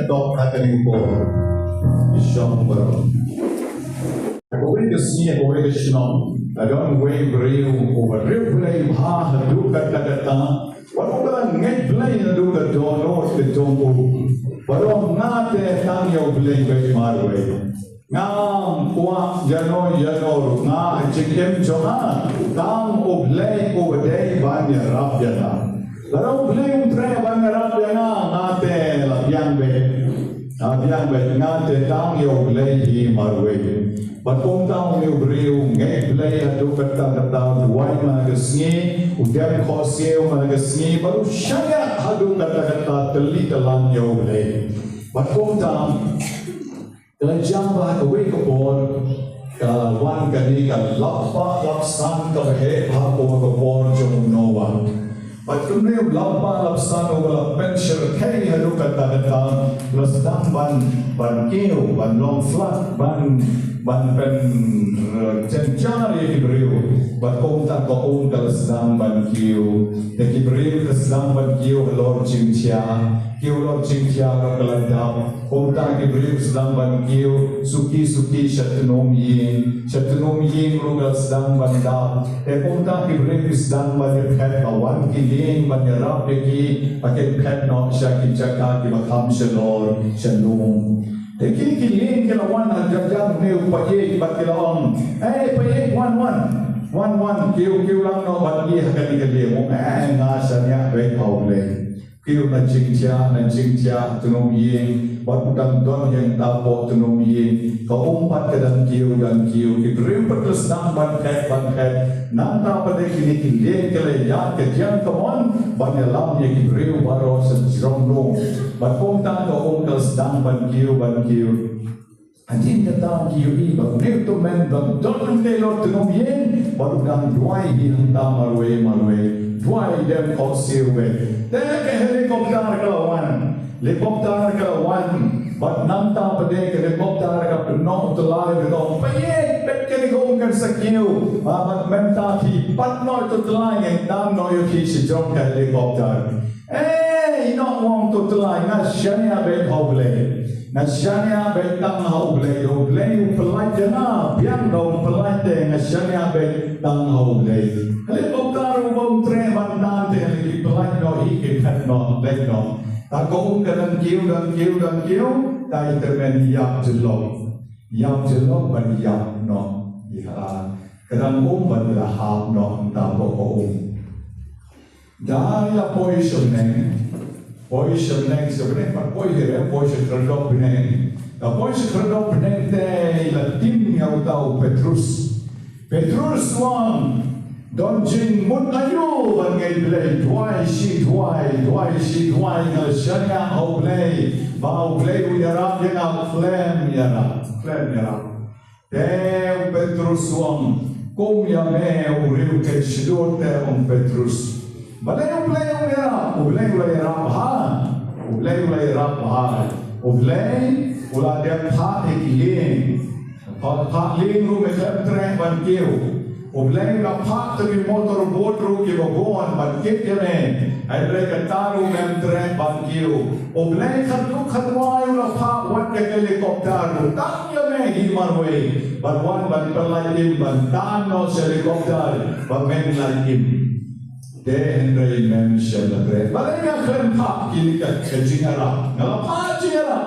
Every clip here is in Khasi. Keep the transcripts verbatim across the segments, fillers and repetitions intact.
Tok ha kane ka por. Shong baroh. Kawei ka sngi, kawei ka shnong, ka don uwei u briew uba riewblei bha haduh katta katta. Wat uba la ngeit Blei naduh ka dohnud ka jong u. Baroh, nga te tang ïa U Blei beit marwei. Ngam kwah ïano ïano ruh, nga ha jingim jong nga tang U Blei uba dei ban ïarap ïa nga. Lada U Blei um treh ban ïarap ïa nga, nga te la biang beit. La biang beit, nga te tang ïa U Blei hi marwei. Bad kumta une u briew u ngeit Blei haduh katta katta, u duwai man la ka sngi, u dem khohsiew man la ka sngi, bad u shaniah haduh katta katta, tylli tyllan ïa U Blei. Bad kumta ka la jia ba ha kawei ka por ka la wan kane ka lapbah lapsan kaba heh bha, kaba ha ka por jong u Noah. Bad kumne u lapbah lapsan uba la pynshyrkhei haduh katta katta, la sdang ban, ban kiew, ban long flood, ban, ban pyn, eh, jynjar ïa ki briew. Bad kumta ka um ka la sdang ban kiew. Te ki briew ki sdang ban kiew halor jingthiah. Kiew halor jingthiah ruh ka la dap. Kumta ki briew sdang ban kiew suki suki sha tnum ïing, sha tnum ïing ruh ka sdang ban dap. Te kumta ki briew ki sdang ban ïaphet, ba wan ki lieng ban ïarap ïa ki, ba kin phet noh sha ki jaka kiba kham shalor shalum. Te kine ki lieng ki la wan ha kjat kjat, une u paid bad ki la ong, "Eh, paid, wan, wan, wan, wan, kiew, kiew lang noh bad ngi ha kane ka lieng." U ong, "Eh, nga shaniah beit ha U Blei." Kiew na jingthiah, na jingthiah tnum ïing, bad u dang don ïa uta poh tnum ïing. Ka um pat ka dang kiew, dang kiew. Ki briew pat ki la sdang ban phet, ban phet. Nangta pat de kine ki lieng ki la ïaid ka diang ka mon ban ïalam ïa ki briew baroh sha jrong no. Bad kumta ka um ka la sdang ban kiew, ban kiew. Hadien kata ki ïohi ba une u tymmen u dang don hangtei halor tnum ïing, bad u dang duwai hi hangta marwei marwei. Duwai dem khohsiew beit. Te ka helicopter ka la wan. Helicopter ka la wan. Bad nangta pat de ka helicopter ka pynnoh u tyllai, ka ong, "Peit, peit kane ka um kan sa kiew. Bad mynta phi pat noh ïa u tyllai, ngan tam noh ïa phi sha jrong ka helicopter." "Eh, ïehnoh, ong u tyllai, nga shaniah beit ha U Blei. Nga shaniah beit tang ha U Blei, U Blei u pyllait ïa nga, biang da um pyllait te, nga shaniah beit tang ha U Blei." Helicopter ruh um treh ban tan te, ki pyllait noh hi, ki phet noh, leit noh. Te ka um ka dang kiew, dang kiew, dang kiew, te i tymmen ïap jyllop. Ïap jyllop bad ïap noh. Ïa, ka dang um bad la hap noh, te ka um. Da la poi sha bneng, poi sha bneng, sha bneng, pat poi hi re, poi sha khyrdop bneng. Da poi sha khyrdop bneng te la tim ïa uta u Petrus. Petrus u ong, don jingmut aïu ban ngeit Blei, duwai shi duwai, duwai shi duwai, nga shaniah ha U Blei, ba U Blei un ïarap ïa nga, khlem ïarap, khlem ïarap. Te u Petrus u ong, kum ïa me u riew kynshadut te, ong Petrus. Balei U Blei um ïarap? U Blei u la ïarap bha. U Blei u la ïarap bha. U Blei u la dep phah ïa ki lieng. Phah, phah lieng ruh me khlem treh ban kiew. U Blei u la phah ïa ki motor boat ruh kiba bun ban kit ïa me. Hynrei kata ruh mem treh ban kiew. U Blei khatduh khatwai u la phah wat ka helicopter ruh tang ïa me hi marwei. Ban wan ban pynlait im, ban tan noh sha helicopter ba men lait im. Te hynrei mem shym la treh. Balei nga khlem phah kine ka, ka jingïarap? Nga la phah jingïarap.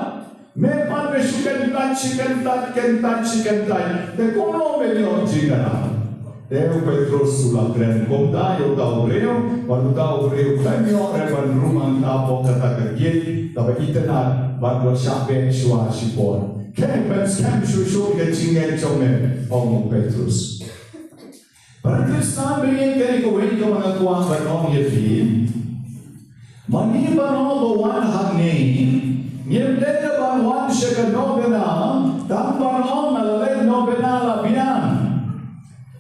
Me pat me shu kyntait shi kyntait, kyntait shi kyntait. Te kumno me ïoh jingïarap? Te u Petrus u la kren kumta ïa uta u briew, bad uta u briew khlem ïoh re ban rung hangta hapoh kata ka gate kaba itynnad, bad u la shah beh shuwa shipor. Khlem pynskhem shuh shuh ïa ka jingngeit jong me, ong u Petrus. Para Khristan ba ïeit, kane kawei kaba nga kwah ban ong ïa phi. Ma ngi baroh ba wan hangne, ngim dei ban wan sha ka novena tang ban ong nga la leit novena la biang.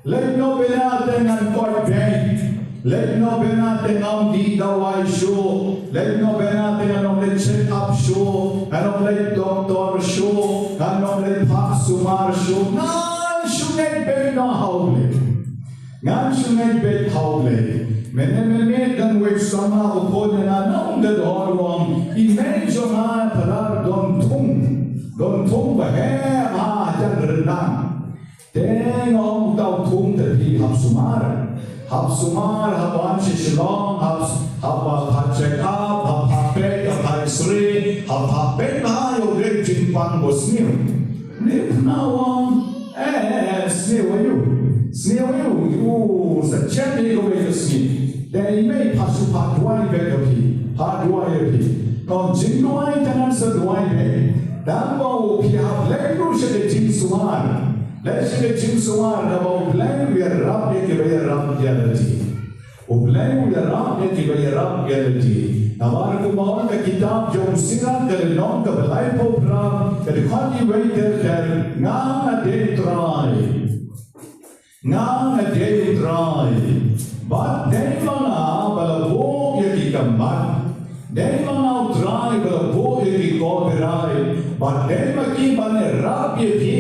Leit novena te ngan koit beit. Leit novena te ngam dih dawai shuh. Leit novena te ngan ym leit check up shuh. Ngan ym leit doktor shuh. Ngan ym leit phah sumar shuh. Ngan shu ngeit beit noh ha U Blei. Ngan shu ngeit beit ha U Blei. Mynne mynmiet don uwei u samla u phone ïa nga na ong, ka dor u ong, i mei jong nga Phadar don thung, don thung ba heh bha hajan ryndang. Te nga ong, uta u thung te phi hap sumar. Hap sumar, hap wan sha Shillong, hap, hap, hap check up, hap, hap peit, hap X-ray, hap, hap peit bha ïa u grade jingpang ba sniew. Une u khynnah u ong, eh, eh, eh, sniew aïu? Sniew aïu? U sa check ïa kawei ka sngi. Te i mei, phah shu phah duwai beit ïa phi. Phah duwai ïa phi. Ka jingduwai te ngan sa duwai beit. Tang ba u phi hap leit ruh sha ka jingsumar. Leit sha ka jingsumar, naba U Blei u ïarap ïa kiba ïarap ïa lade. U Blei u ïarap ïa kiba ïarap ïa lade. Namar kumba ong ka kitab jong u Sirach ka lynnong kaba laiphew phra, ka dkhot iwei ter ter, nga nga dei U Trai. Nga nga dei U Trai. Bad dei ma nga ba la buh ïa ki kambah. Dei ma nga U Trai ba la buh ïa ki kob rai. Bad dei ma ki ban ïarap ïa phi.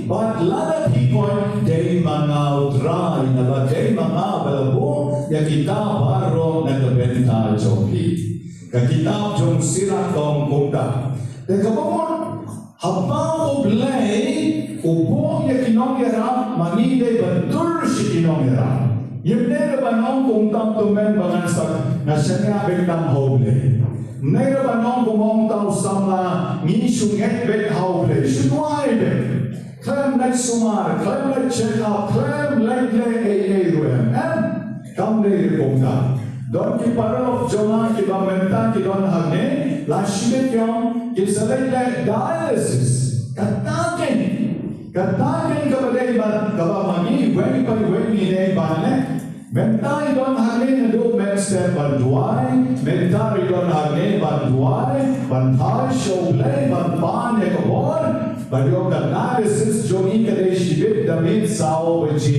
Bad lada phi koit, dei ma nga U Trai, naba dei ma nga ba la buh ïa kita baroh na ka bynta jong phi. Ka kitab jong u Sirach ka ong kumta. Te kaba mut, haba U Blei u buh ïa ki nongïarap, ma ngi dei ban dur sha ki nongïarap. Ngim dei ruh ban ong kum uta u tymmen ba ngan sa, nga shaniah beit tang ha U Blei. Ngim dei ruh ban ong kum uta u samla, ngi shu ngeit beit ha U Blei, shu duwai beit. Khlem leit sumar, khlem leit check up, khlem leit leh ei ei ruh em. Em? Kam dei ruh kumta. Don ki paralok jong nga kiba mynta ki don hangne, la shibit ïong, ki sa leit leh dialysis. Kata keiñ. Kata keiñ kaba dei ban, kaba ma ngi wei pa wei ngi dei ban leh. Mynta i don hangne naduh mynstep ban duwai, mynta i don hangne ban duwai, ban phai sha U Blei, ban pan ïa ka bor, ba ïoh ka dialysis jong i ka dei shibit da miet saw baje.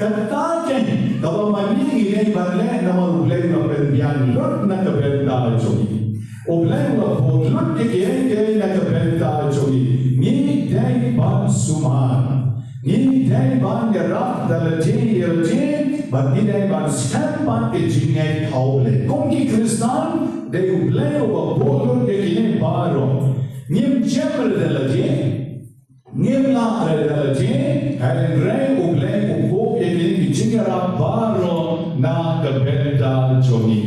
Kata keiñ kaba ma ngi ngi dei ban leh namar U Blei u la pynbiang lut na ka bynta jong ngi. U Blei u la bud lut ïa kiei kiei na ka bynta jong ngi. Ngi dei ban sumar. Ngi dei ban ïarap da lade ïa lade, bad ngi dei ban skhem bad ka jingngeit ha U Blei. Kum ki Khristan, dei U Blei uba bud lut ïa kine baroh. Ngim jem re da lade, ngim lah re da lade, hynrei U Blei u buh ïa kine ki jingïarap baroh na ka bynta jong ngi.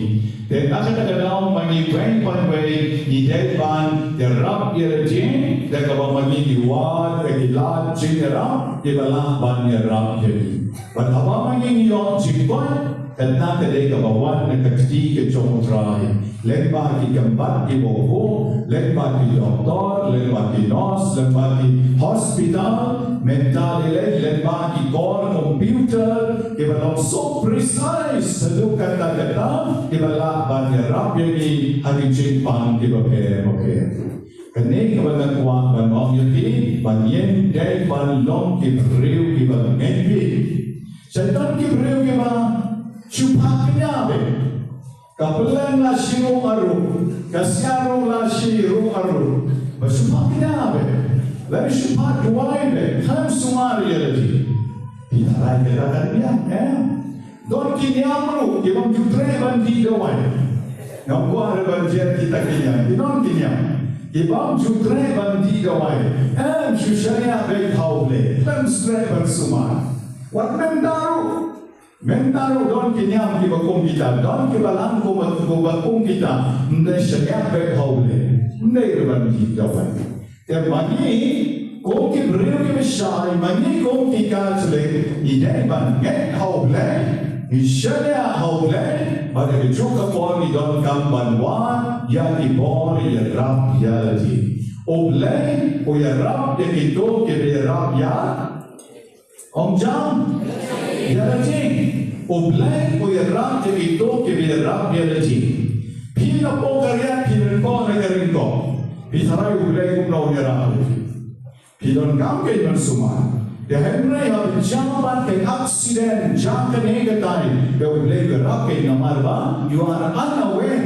Te na kata ka daw ma ngi wei pa wei ngi dei ban ïarap ïa lade, da kaba ma ngi ngi wad ïa ki lad jingïarap kiba lah ban ïarap ïa ngi. Bad haba ma ngi ngi ïoh jingkoit, kata ka dei kaba wan na ka kti ka jong U Trai. Lyngba ki kynbat kiba u buh, lyngba ki doktor, lyngba ki nurse, lyngba ki hospital, mynta lei lei lyngba ki kor computer, kiba long so precise haduh katta katta, kiba lah ban ïarap ïa ngi ha ki jingpang kiba pher ba pher. Kane kaba nga kwah ban ong ïa phi, ba ngin dei ban long ki briew kiba ngeit beit. Sa don ki briew kiba shu phah kñia beit. Ka pleng la shi ruh aruh, ka siar ruh la shi ruh aruh. Ba shu phah kñia beit, la shu phah duwai beit, khlem sumar ïa lade. Phi tharai kata kan biang, eh? Don ki niam ruh ki bym ju treh ban dih dawai. Ngam kwah re ban jer kita ki niam, ki don ki niam ki bym ju treh ban dih dawai. Em, shu shaniah beit ha U Blei, khlem treh ban sumar. Wat mynta ruh, mynta ruh don ki niam kiba kum kita, don kiba lang kumba, kumba kum kita. Ym dei shaniah beit ha U Blei, ym dei re ban dih dawai. Te ma ngi kum ki briew kiba shai, ma ngi kum ki Katholik, ngi dei ban ngeit ha U Blei, ngi shaniah ha U Blei, bad ha kajuh ka por ngi donkam ban wad ïa ki bor ïarap ïa lade. U Blei u ïarap ïa kito kiba ïarap ïa Ong jam. Ïa lade. U Blei u ïarap ïa kito kiba ïarap ïa lade. Phi na pdeng ka riat, phi lyngkot na ka ryngkot, phi tharai U Blei kumno un ïarap ïa phi? Phi donkam kein ban sumar. Te hynrei haba jia pat ka accident, jia kane katai, te U Blei u ïarap kein namar ba you are unaware.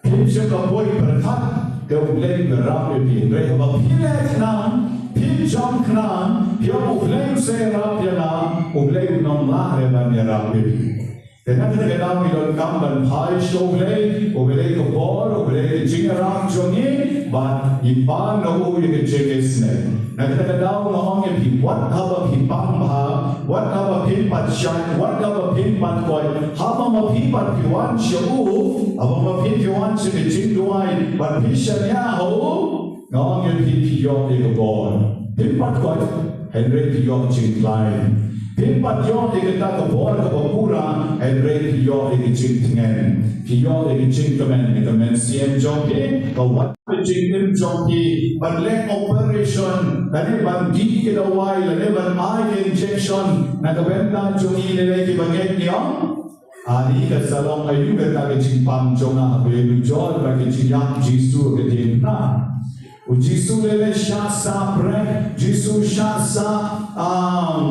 Phim shym la poi pyrkhat, te U Blei u ïarap ïa phi. Hynrei haba phi leh khnang, phim jam khnang, phi ong U Blei u sa ïarap ïa nga, U Blei un ym lah re ban ïarap ïa phi. Te na kata ka daw ngi donkam ban phai sha U Blei, U Blei ka bor, U Blei ka jingïarap jong ngi, bad ngin pan na u ïa ka jingisynei. Na kata ka daw nga ong ïa phi, wat haba phi pang bha, wat haba phi pat shait, wat haba phi pat koit, haba ma phi pat phi wan sha u, haba ma phi phi wan sha ka jingduwai, bad phi shaniah ha u, nga ong ïa phi, phi ïoh ïa ka bor. Phim pat koit, hynrei phi ïoh jingkhlaiñ. Phim pat ïoh ïa kata ka bor kaba pura, hynrei phi ïoh ïa ka jingtngen. Phi ïoh ïa ka jingkmen, ïa ka mynsiem jong phi, ka wat ka jingim jong phi, ban leh operation, lane ban dih ki dawai, lane ban ai injection, na ka bynta jong ngi lei lei kiba ngeit ngi ong. Ani ka sa long aïu kata ka jingpang jong nga haba ïa nujor bad ka jingïap Jisu ka dien na. U Jisu lei lei shah sah brek, Jisu shah sah, um,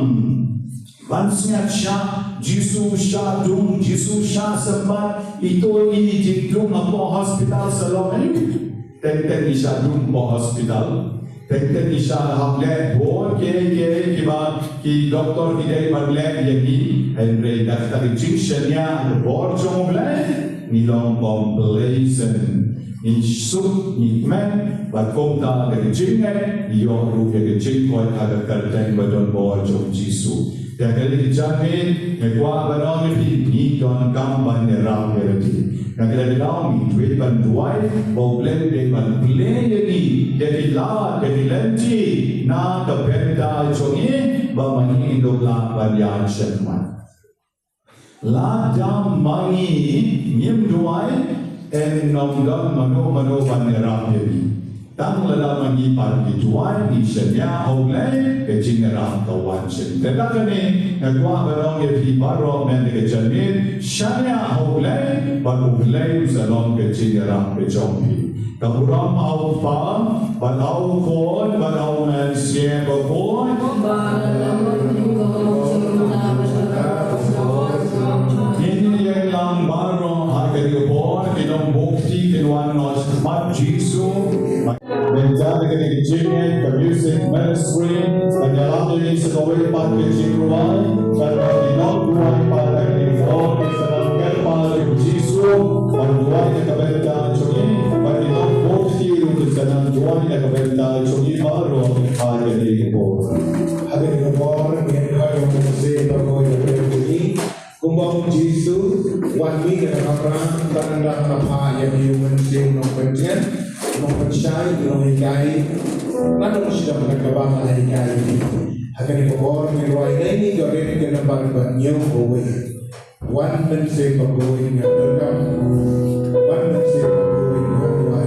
ban sngewsih, Jisu shah dung, Jisu shah sympat, ito i jingdung hapoh hospital sa long aïu. Teng teng i shah dung hapoh hospital. Teng teng i shah hap leh bor kiei kiei kiba ki doktor ki dei ban leh ïa ngi. Hynrei da kata ka jingshaniah ha ka bor jong U Blei, ngi long complacent. Ngi suk, ngi kmen, bad kumta da ka jingngeit ngi ïoh ruh ïa ka jingkoit ha ka kyrteng ba don bor jong U Jisu. Te ha kane ka janmiet nga kwah ban ong ïa phi, ngi donkam ban ïarap ïa lade. Na kata ka daw ngi duwai ban duwai ba U Blei un dei ban plie ïa ngi ïa ki lad, ïa ki lynti na ka bynta jong ngi, ba ma ngi ngin dup lah ban ïaid shakhmat. Lada ma ngi ngim duwai, yn ym don mano mano ban ïarap ïa ngi. Tang lada ma ngi pat ngi duwai, ngi shaniah ha U Blei, ka jingïarap ka wan sha ngi. Te da kane nga kwah ban ong ïa phi baroh mynta ka janmiet, shaniah ha U Blei, bad U Blei un sa long ka jingïarap ka jong phi. Ka burom ha U Kpa, bad ha U Khun, bad ha U Mynsiem Bakhuid. Ngin ïeng lang baroh ha kane ka por, kin ym buh kti, kin wan noh shakhmat Jisu. Mynta da kane ka jingngeit ka music ministry, ban ïalam ïa ngi sa kawei pat ka jingrwai, ban ïa ngi nongduwai pat ha kane ka por, kin sa nang kyrpad ïa u Jisu, ban duwai na ka bynta jong ngi, ban ïa ngi nongbuh kti ruh kin sa nang duwai na ka bynta jong ngi baroh ha kane ka por. Ha kane ka por, ngin ïa ïa u Mynsiem Bakhuid ïa phi. Kumba u Jisu, wan mih na ka kamra, ban ïa nang phah ïa u Mynsiem Nongpynthiah, Nongpynshai, Nonghikai, Nongshong sha kaba la hikai. Ha kane ka por ngi rwai ïa kane ka rit ka nambar ba hynñiew, kawei. Wan Mynsiem Bakhuid nga welcome. Wan Mynsiem Bakhuid nga rwai.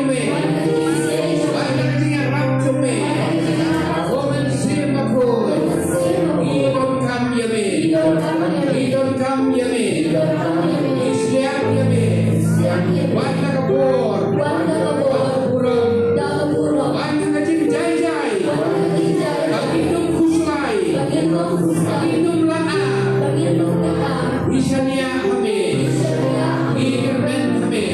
jong me. Wat la ka jingïarap jong me. Ko Mynsiem Bakhuid. Ngi donkam ïa me. Ngi donkam ïa me. Ngi shliang ïa me. Wat la ka por. Wat la ka burom. Wat la ka jingjai jai. Ba ngin ym khuslai. Ba ngin ym lana. Ngi shaniah ha me. Ngi kyrmen ha me.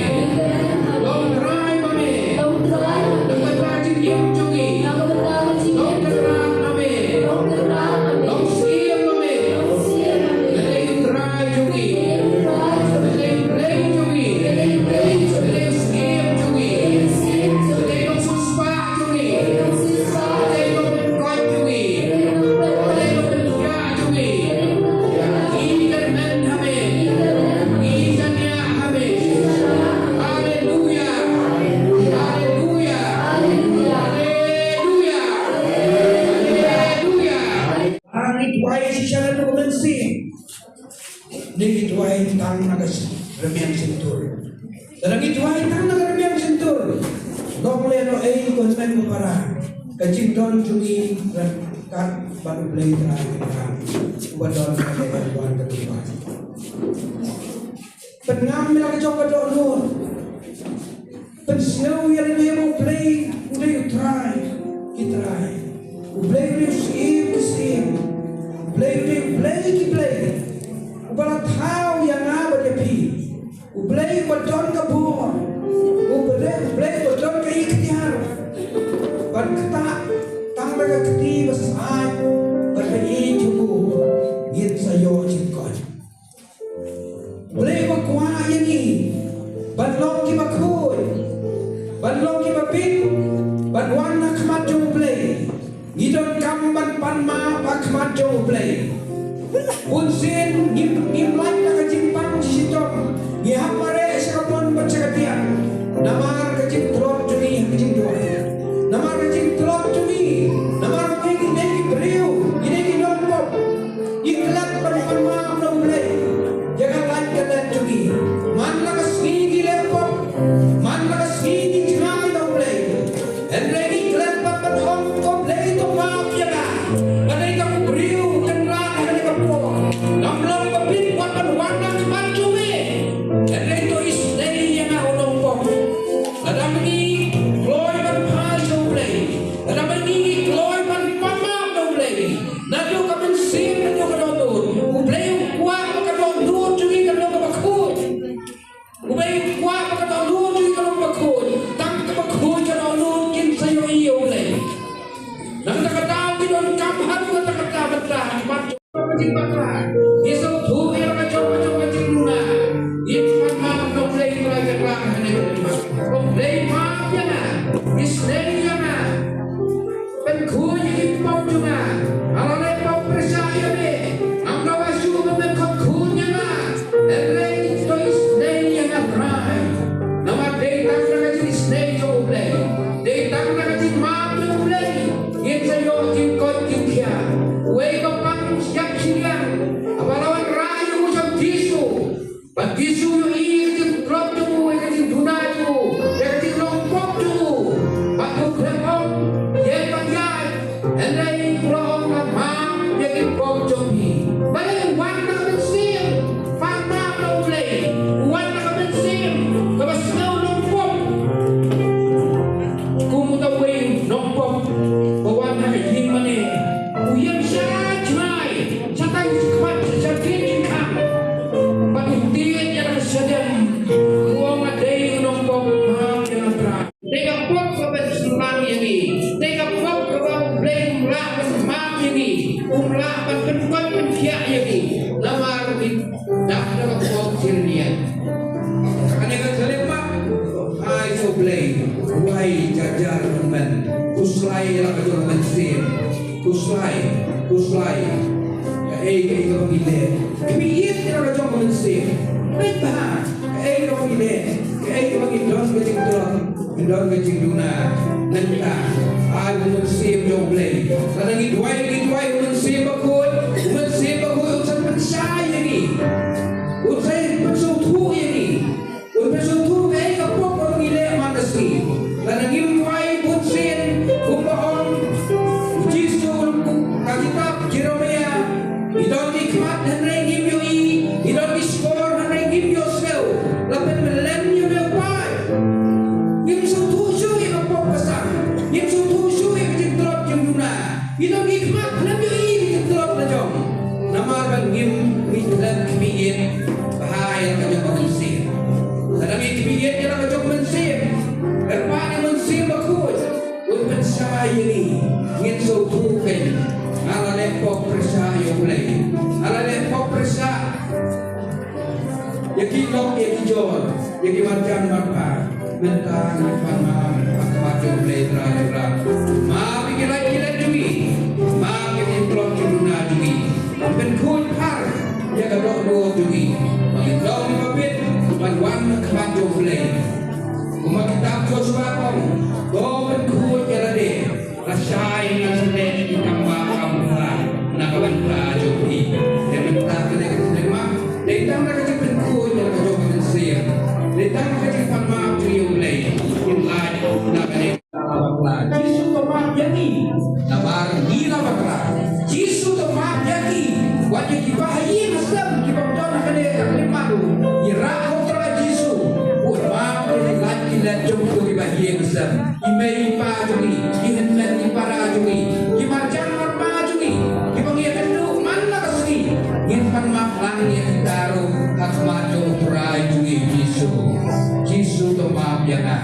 Long Trai ma me. Na ka bynta jingim jong ngi. Long Trai ma me. Long Syiem ma me. Lane Trai jong ngi. na ka rmiang shyntur. Lada ngi duwai tang na ka rmiang shyntur, long lehnohei ko hynmen ko para, ka jingdon jong ngi ryngkat bad U Blei Trai Kynrad, uba don ha ka ïing ka jong U Blei. Pynngam ïa la ka jong ka dohnud. Pynsngew ïa lade ba U Blei u dei U Trai ki trai, U Blei u dei U Syiem ki syiem, U Blei u dei U Blei ki blei, uba la thaw ïa nga bad ïa phi, U Blei uba don ka bor, U Blei, U Blei uba don ka iktiar ban ktah tang da ka kti ba sngewbha bad ba ïeit jong u, ngin sa ïoh jingkoit. U Blei uba kwah ïa ngi ban long kiba khuid, ban long kiba bit, ban wan ha khmat jong U Blei. Ngi donkam ban pan map ha khmat jong U Blei. Bunsien ngim, ngim lait na ka jingpang jinghitom, ngi hap mareh sha ka mon bad sha ka diang. Namar ka jingtlot jong ngi ha ka jingduwai, namar ka jingtlot jong ngi, namar ngi, ngi dei ki briew, ngi dei ki nongpop. Ngi klet ban pan map na U Blei ïa ka lait ka let jong ngi. Man la ka sngi ngi leh pop, man la ka sngi ngi jngai na U Blei, hynrei ngi klet pat ban ong, ko Blei, to map ïa nga, ba dei tang u briew kynrad ha kane ka por. Ngam long ba bit wat ban wan ha khmat jong me, hynrei to isynei ïa nga u nongpop. Lada ma ngi kloi ban phai sha U Blei, lada ma ngi kloi ban pan map na U Blei, naduh ka mynsiem naduh ka dohnud, U Blei u kwah ba ka dohnud jong ngi kan long kaba khuid. U Blei u kwah ba ka dohnud jong ngi kan long kaba khuid. Tang kaba khuid ka dohnud kin sa ïohi ïa U Blei. Nangta ka daw ngi donkam haduh katta katta bynta ha khmat jong U Blei. Ngi sngewthuh ïa la ka jong ka jong ka jingduna. Ngi pan map na U Blei Trai Kynrad ha kane ka jingmap. Ko Blei, map ïa nga, isynei ïa nga. Pynkhuid ïa ki pop jong nga. Nga la leh pop pyrshah ïa me. Ngam dawa shuh ba men khot khuid ïa nga. Hynrei to isynei ïa nga Trai. Namar dei tang na ka jingisynei jong U Blei, dei tang na ka jingmap jong U Blei, ngin sa ïoh jingkoit jingkhiah. Uwei ba pang shyiap shiliang, haba la wanrah ïa u jong Jisu, bad Jisu u ïohi ïa ka jingtlot jong u, ïa ka jingduna jong u, ïa ka jinglong pop jong u, bad u khlem ong, ïeng bad ïaid. Hynrei u la ong, nga map ïa ki pop jong phi. Balei? U wan na ka mynsiem pan map na U Blei. U wan na ka mynsiem kaba sngew long pop. Kum uta uwei u nongpop ba wan ha ka ïing mane, u ïeng sha jngai, sha tang khmat, sha tang jingkhang. Bad u tied ïa la ka shadem, u ong, nga dei u nongpop, map ïa nga Trai. Dei ka pop kaba sngewbha ïa ngi. Dei ka pop kaba U Blei um lah ban map ïa ngi. Um lah ban pynkoit pynkhiah ïa ngi. Namar ngi dap da ka pop jingïeit. Kane ka khyllipmat, ai sha U Blei. Wai jar jar mynmen. Khuslai ïa la ka jong ka mynsiem. Khuslai, khuslai. Kaei kaei kaba ngi leh, khmih ïit ïa la ka jong ka mynsiem. Beit bha. Kaei kaba ngi leh, kaei kaba ngi don ka jingtlot, ngi don ka jingduna. Nangta ai u Mynsiem jong U Blei. Lada ngi duwai, ngi duwai u Mynsiem Bakhuid, u Mynsiem Bakhuid un sa pynshai ïa ngi. Un sa pynsngewthuh ïa ngi. Un pynsngewthuh kaei ka pop kaba ngi leh man ka sngi. Lada ngim duwai bunsien, kumba ong u Jisu, ka kitab Jeremaïah, ngi don ki khmat hynrei ngim ïohi, ngi don ki shkor hynrei ngim ïohsngew. La pynmlien ïa u paid. Ngim sngewthuh shuh ïa ka pop ka sang. Ngim sngewthuh shuh ïa ka jingtlot jingduna. Ngi don ki khmat, khlem ïohi ïa ka jingtlot la jong. Namar ba ngim, ngi khlem khmih ïit bha ïa la ka jong ka mynsiem. Lada ngi khmih ïit ïa la ka jong ka mynsiem, kyrpad ïa u Mynsiem Bakhuid un pynshai ïa ngi. Ngin sngewthuh kein, nga la leh pop pyrshah ïa U Blei. Nga la leh pop pyrshah ïa ki lok ïa ki jor, ïa ki marjan marpa. Mynta ngi pan map ha khmat jong U Blei Trai Kynrad. Map ïa ki lait ki lait jong ngi. Map ïa ki tlot ki duna jong ngi. Pynkhuid phar ïa ka dohnud jong ngi, ba ngin long kiba bit ban wan ha khmat jong U Blei. Kumba kitab Joshua ka ong, to pynkhuid ïa lade. Lashai ngan sa leh ïa ka kam ba kham bha na ka bynta jong phi. Te mynta kane ka jingmap dei tang na ka jingpynkhuid Namar ngi la bakla. Jisu to map ïa ki. Wat ïa kiba ha ïing ha sem kiba don ha kane ka khyllipmat u. Ngi rah ha u Trai Jisu. Bun map ïa ki lait ki let jong kito kiba ha ïing ha sem. Ki mei ki pa jong ngi, ki hynmen ki para jong ngi, ki marjan marma jong ngi, kiba ngi ïakynduh man la ka sngi. Ngin pan map lang ïa kita ruh ha khmat jong u Trai jong ngi Jisu. Jisu to map ïa nga.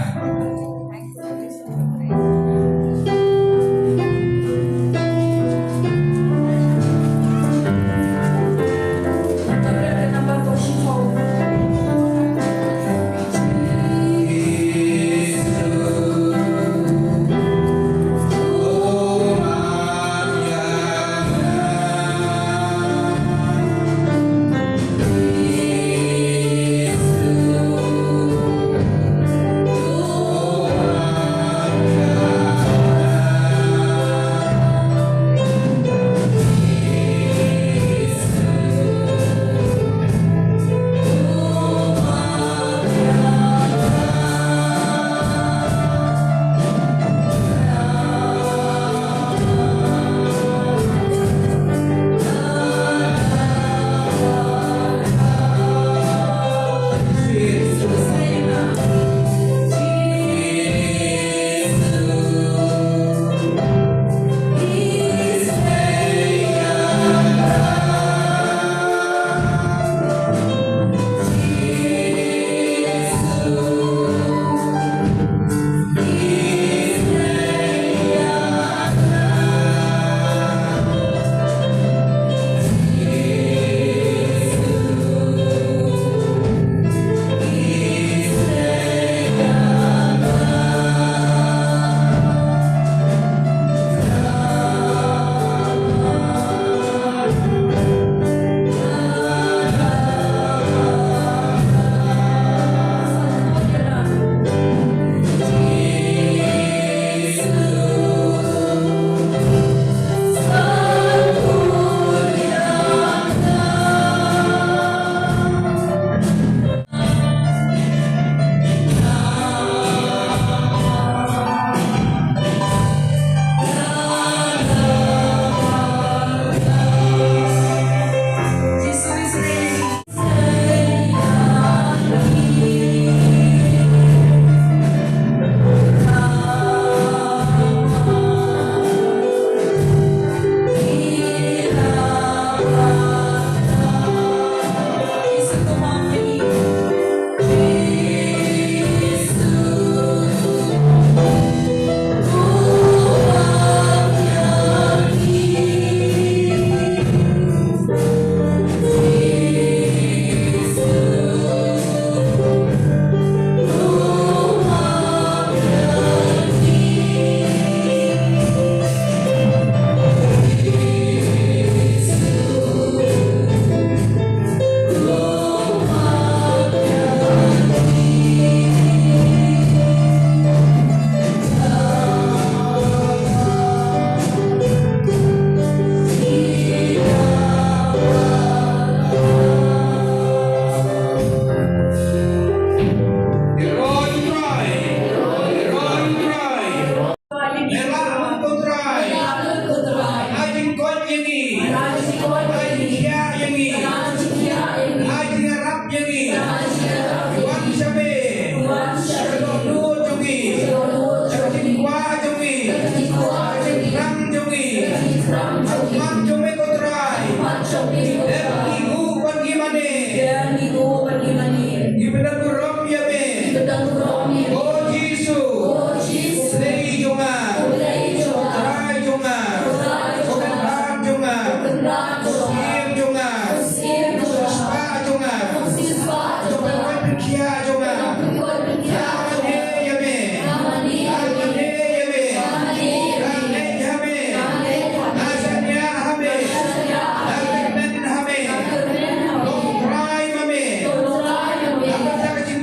Ai jingkoit ïa ngi. Ai jingkhiah ïa ngi. Ai jingïarap ïa ngi. Wan sha me. Sha ka dohnud jong ngi. Sha ka jingkwah jong ngi. Sha ka jingpyrshang jong ngi. Ha khmat jong me ko Trai. Dep ngi nguh bad ngi mane. Ngi pyndonkam burom ïa me. O Jisu. Blei jong nga. Trai jong nga. Ko Kynrad jong nga. Ko Syiem jong nga. Ko Siewspah jong nga. Ko pynkoit pynkhiah jong nga. Nga mane ïa me. Nga mane ïa me. Nga leit ha me. Nga shaniah ha me. Nga kyrmen ha me. Ko Trai ma me. Nga pynta ka jing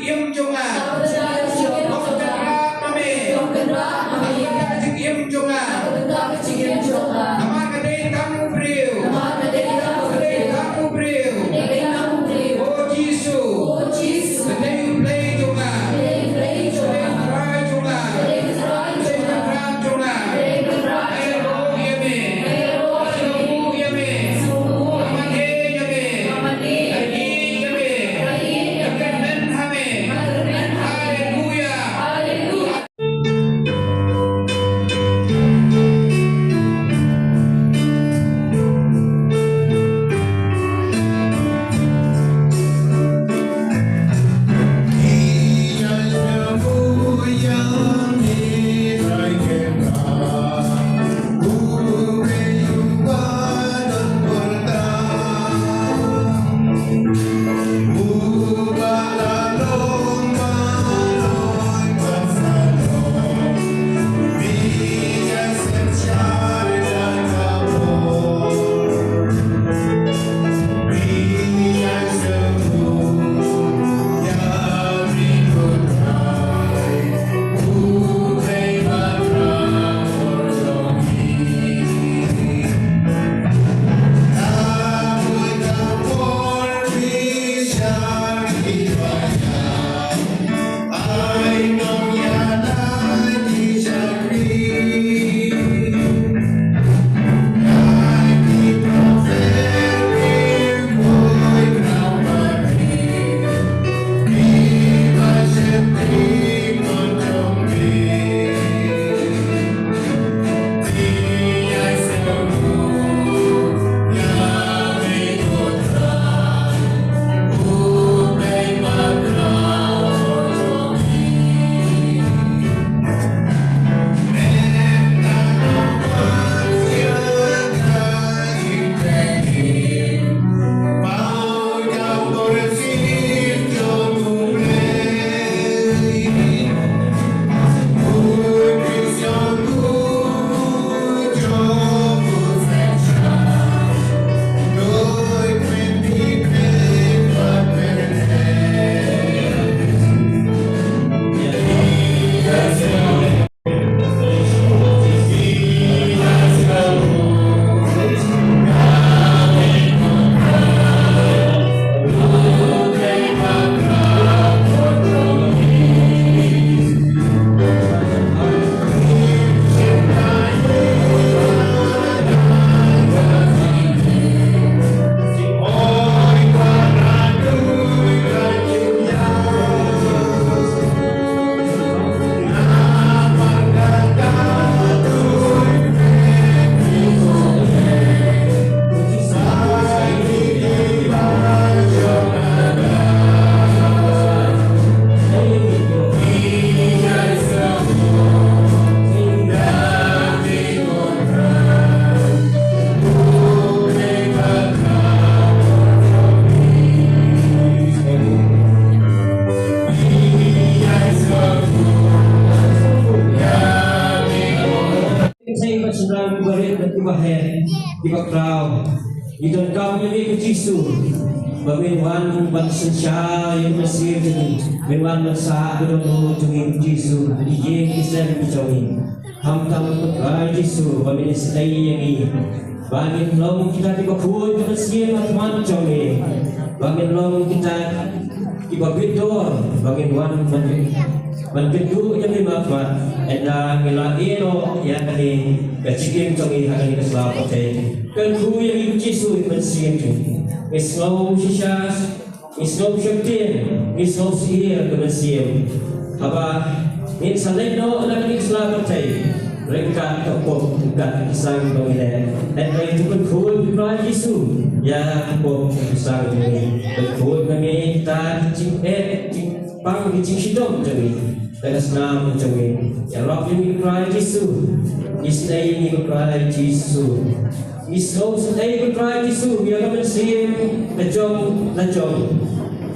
Bahet, kiba khraw, ngi donkam ïa me ko Jisu. Ba men wan ban synshar ïa ka mynsiem jong ngi. Men wan ban sah ka dohnud jong ngi ko Jisu. Ki ïing ki sem ki jong ngi. Khamtam ko Trai Jisu, ba men isynei ïa ngi. Ba ngin long kita kiba khuid ka mynsiem ha khmat jong me. Ba ngin long kita kiba bit dor, ba ngin wan ban, ban kynduh ïa me markhmat. Ynda ngi la ïeh noh ïa kane ka jingim jong ngi ha kane ka sla pyrthei. Kyrkhu ïa ngi ko Jisu ha ka mynsiem jong ngi. Ngi sngew shisha, ngi sngew sheptieng, ngi sngew syier ka mynsiem. Haba ngin sa leit noh na kane ka sla pyrthei ryngkat ka pop ryngkat ka sang jong ngi leh. Hynrei to pynkhuid ko Trai Jisu ïa ka pop ka sang jong ngi. Pynkhuid ma me kita ki jingeh, ki jingpang, ki jingshitom jong ngi. Da ka snam jong ngi. Ïarap ïa ngi ko Trai Jisu. Isynei ïa ngi ko Trai Jisu. Ngi sngew isynei ko Trai Jisu ïa ka mynsiem ka jong la jong.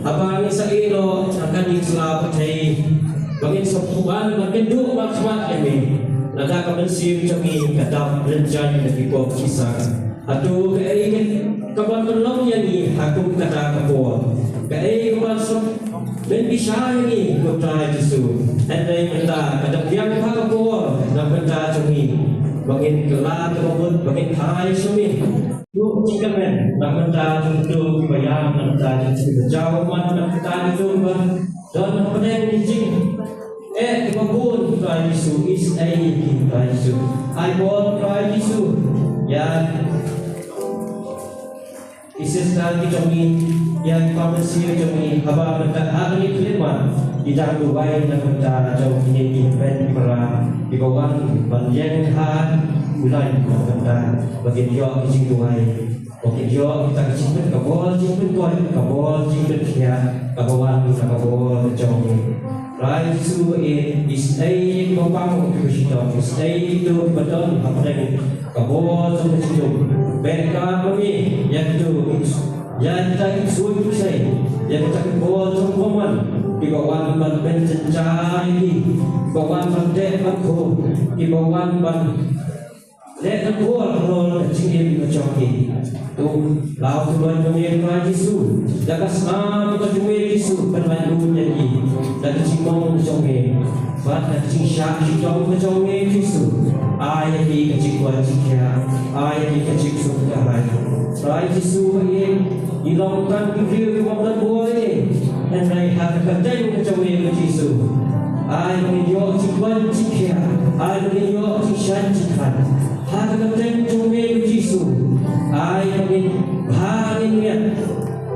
Haba ngin sa ïeh noh ha kane ka sla pyrthei, ba ngin sa pyrban ban kynduh markhmat ïa me. Lada ka mynsiem jong ngi ka dap lynjaiñ da ki pop ki sang, hato kaei kaban pynlong ïa ngi ha kum kata ka por? Kaei kaban sa pynbishar ïa ngi ko Trai Jisu? Hynrei mynta ka dang biang bha ka por na ka bynta jong ngi, ba ngin kylla kaba mut, ba ngin phai sha me. Duh jingkyrmen na ka bynta jong kito kiba ïam, na ka bynta jong kito kiba jaw man, na ka bynta jong kito kiba don hapdeng ki jingeh kiba bun, Trai Jisu. Isynei ïa ki, Trai Jisu. Ai bor, Trai Jisu, ïa ki sister ki jong ngi, ïa ki pharmacy ki jong ngi, haba mynta ha kane ka khyllipmat ki dang duwai na ka bynta jong kine ki hynmen ki para kiba wan ban ïeng ha u lain na ka bynta ba kin ïoh ki jingduwai. Ba kin ïoh kita ki jingpyn, ka bor jingpynkoit, ka bor jingpynkhiah kaba wan na ka bor ka jong ngi. Trai Jisu ïeit, isynei ïa kiba pang kiba shitom, isynei ïa kito kiba don hapdeng ka bor jong ka jingdum. Beh ka ma me ïa kito, ïa kita ki ksuid ksuid, ïa kita ki bor jong ka bymman kiba wan ban pynjynjar ïa ki, kiba wan ban teh ban khuid, kiba wan ban leh ka bor halor ka jingim ka jong ki. To law to lait ma me Trai Jisu. Da ka snam ka jong me Jisu, pynlait lut ïa ki da ka jingmong ka jong me. Bad da ka jingshah shitom ka jong me Jisu, ai ïa ki ka jingkwah jingkhiah, ai ïa ki ka jingsuk ka hai. Trai Jisu ba ïeit, ngi long tang ki briew kiba ym don bor ei ei. Hynrei ha ka kyrteng ka jong me ko Jisu, ai ba ngin ïoh jingkwah jingkhiah, ai ba ngin ïoh jingshah jingkhan. Ha ka kyrteng jong me ko Jisu, ai ba ngin bha ngin miat,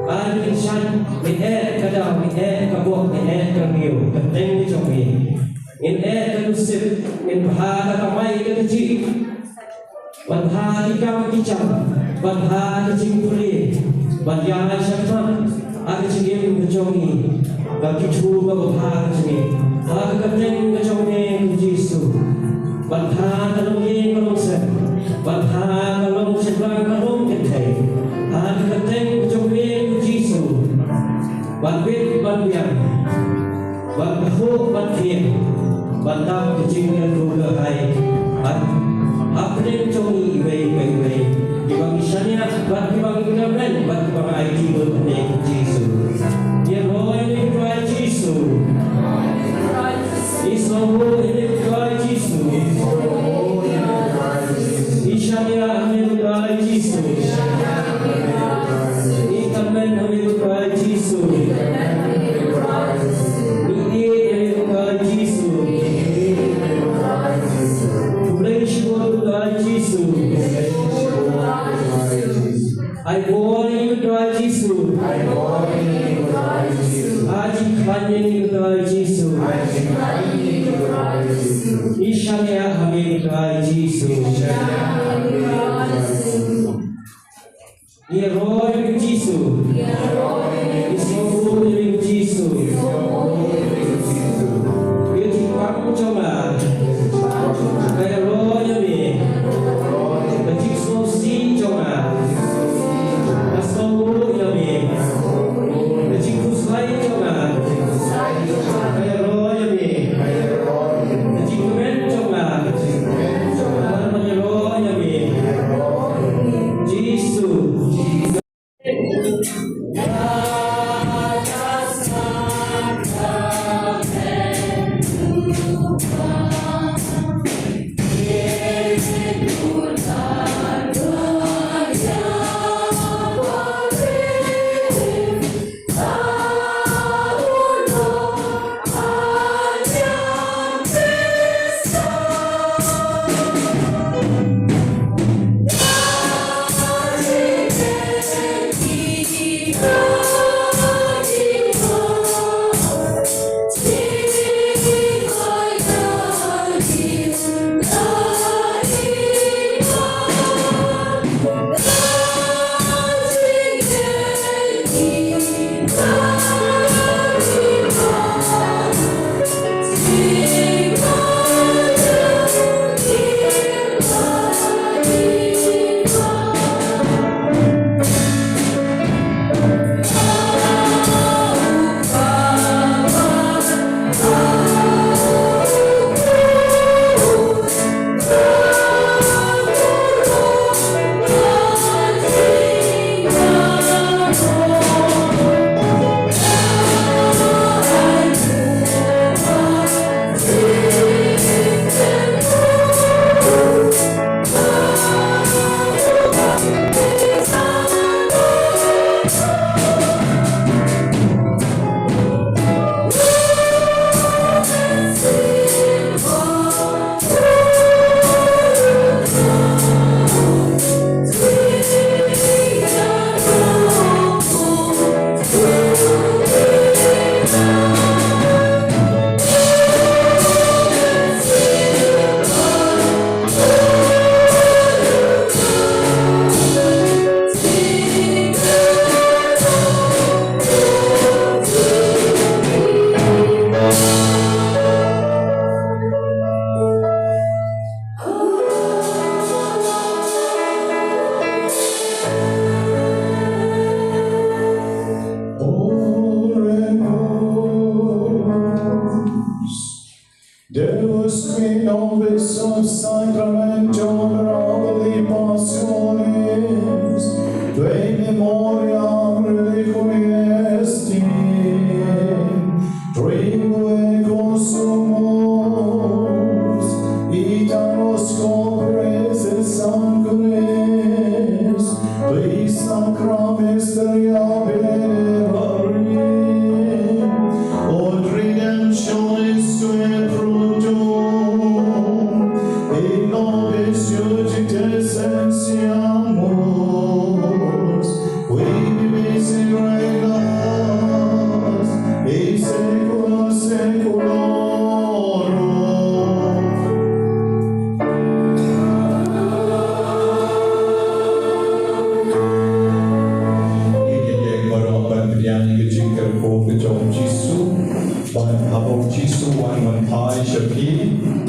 ai ba ngin shait, ngin eh ka daw, ngin eh ka bok, ngin eh ka rngiew, kyrteng ka jong me. Ngin eh ka nusip, ngin bha ka kamai ka kajih, ban bha ki kam ki jam, ban bha ki jingpule, ban ïaid shakhmat ha ka jingim ka jong ngi, ba ki thu ba bha ka jong ngi, ha ka kyrteng ka jong me ko Jisu. Ban bha ka longïing ka longsem, ban bha ka long shynrang ka long kynthei, ha ka kyrteng ka jong me ko Jisu. Ban bit ban biang, ban khuid ban khieng, ban dap ka jingïathuh lehai hapdeng jong ngi iwei pa iwei. Kiba ngi shaniah bad kiba ngi kyrmen bad kiba ngi aiti bad ha u Jisu. Ïaroh ïa me Trai Jisu. Isynei ïa me Trai Jisu. Ishaniah ïa me Trai Jisu. Ikyrmen ïa me Trai Jisu. Ïeit ïa me Trai Jisu. Khublei shibun Trai Jisu. Ai bor ïa me Trai Jisu. Ai jingkhlaiñ ïa me Trai Jisu. Ishaniah ïa me Trai Jisu. Ïaroh ïa me Jisu. Isynei ïa me Jisu. Ïa jingpang jong nga ka ïaroh ïa me. Ka jingsngewsih jong nga ka sngew ïa me. Ka jingkhuslai jong nga ka ïaroh ïa me. Ka jingkmen jong nga ka ïaroh ïa me. Spes nobis sub sacramentum operabili passionis, tu in memoriam reliquiestim, tribueque consumus, itanos corporis et sanguinis, qui sacra mysteria benedicarit, ut redemptionis suae fructum, in nobis iudice sentiamus, qui vivis et regnas in saecula saeculorum. Ngi ïeng baroh ban pdiang ïa ka jingkyrkhu ka jong u Jisu. Bad haba u Jisu u wan ban phai sha phi,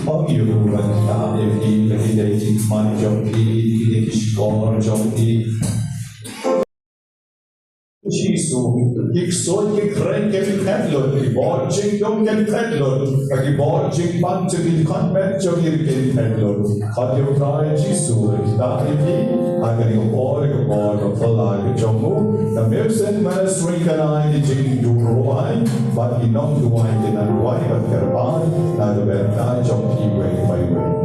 ong ïa u ban ktah ïa phi, la ki dei ki khmat jong phi, ki dei ki shkor jong phi. Jisu, ki ksuid ki khreh kin phet lut, ki bor jingdum kin phet lut, bad ki bor jingpang jong ki dkhot met jong ngi kin phet lut. Khot ïa u Trai Jisu, ktah ïa phi ha kane ka por, ka por ka phylla ka jong u. Namar shen ma sngewthuh ïa ki jingduwai bad ki nongduwai kin nang duwai bad kyrpad na ka bynta jong phi uwei pa uwei.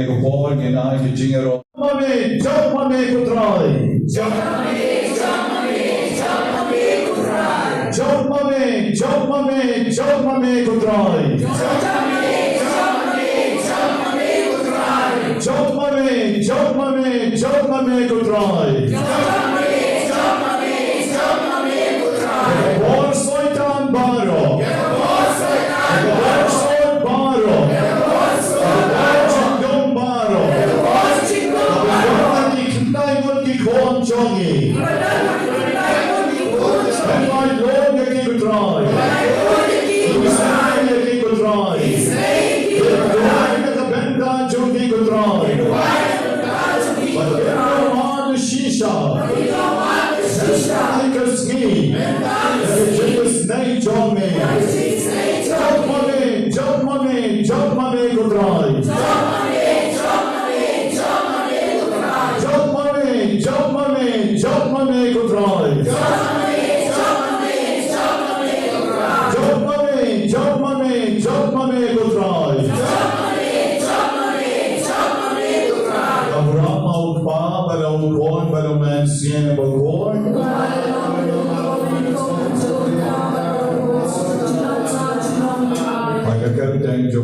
Ka por ngin ai ka jingïaroh. Jop ma me, jop ma me ko Trai. Jop ma me, jop ma me, jop ma me ko Trai. Jop ma me, jop ma me, jop ma me ko Trai. Jop ma me, jop ma me, jop ma me ko Trai. Jop ma me, jop ma me, jop ma me ko Trai. Jop ma me, jop ma me, jop ma me ko Trai. Ka bor Soitan baroh. Ka bor Soitan. Ka bor sot baroh. Ka bor sot baroh. Ka bor jingdum baroh. Ka bor jingdum baroh. Ka bor ki khyndai ngut ki khun jong ngi. Ka bor ki khyndai ngut ki khun jong ngi. Pynlait lum ïa ki ko Trai. Pynlait lum ïa ki ko Trai. Isynei ïa ki ko Trai. Isynei ïa ki ko Trai. Pynduwai na ka bynta jong ki ko Trai. Pynduwai na ka bynta jong ki ko Trai. Bad pynduwai shisha. Pynduwai shisha. Mynta ka sngi. Mynta ka sngi. Ïa ka jingïaseng jong me. Ïa ka jingïaseng jong me. Jop ma me, jop ma me, jop ma me ko Trai. Jop ma me, jop ma me, jop ma me ko Trai. Jop ma me, jop ma me, jop ma me ko Trai. Jop ma me, jop ma me, jop ma me ko Trai. Jop ma me, jop ma me, jop ma me ko Trai. Jop ma me, jop ma me, jop ma me ko Trai. Ka burom ha u Kpa bad ha u Khun bad ha u Mynsiem Bakhuid. Ba ka kyrteng jong